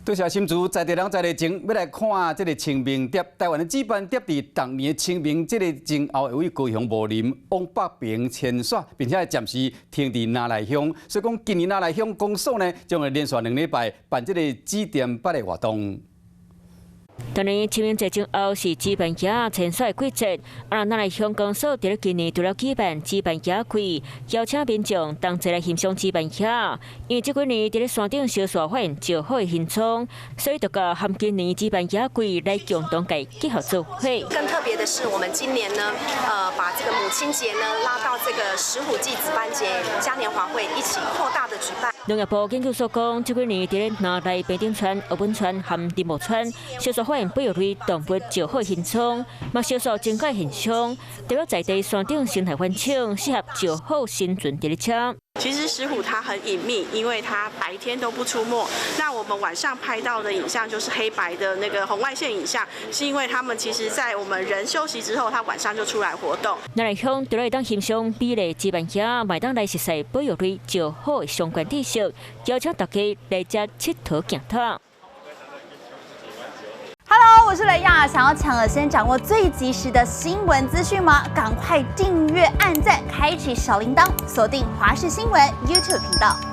多謝心慈，在地人在地情，欲來看這个清明蝶。台灣的紫斑蝶佇逐年的清明節的前後，會對高雄武林往北爿遷徙，並且暫時停佇那麗鄉。所以講，今年那麗鄉公所呢，將會連續2禮拜辦這个紫蝶捌的活動。逐年清明節前後是紫斑蝶遷徙的季節，啊，那麗鄉公所佇咧今年除了舉辦紫斑蝶季，邀請民眾同齊來欣賞紫斑蝶。因為這幾年佇咧山頂燒紲發現石虎的行蹤，所以就佮含今年紫斑蝶季來共同共結合做伙。更特別的是，我們今年呢，把這個母親節呢拉到這個石虎暨紫斑節嘉年華會一起擴大的舉辦。農業部研究所講，這幾年佇咧那麗平頂村、鰲本村和林木村，燒紲發現保育類動物石虎行蹤，嘛燒紲增加現象，代表在地山頂生態環境適合石虎生存佇咧遮。其實石虎它很隱秘，因為它白天都不出沒。那我們晚上拍到的影像就是黑白的那個紅外線影像，是因為他們其實在我們人休息之後，它晚上就出來活動。那麗鄉除了會當欣賞美麗紫斑蝶，嘛會當來熟悉保育類石虎的相關知識，邀請大家來遮𨑨迌行透。 Hello，我是雷亞，想要搶先掌握最及時的新聞資訊嗎？趕快訂閱、按讚、開啟小鈴鐺，鎖定華視新聞 YouTube 頻道。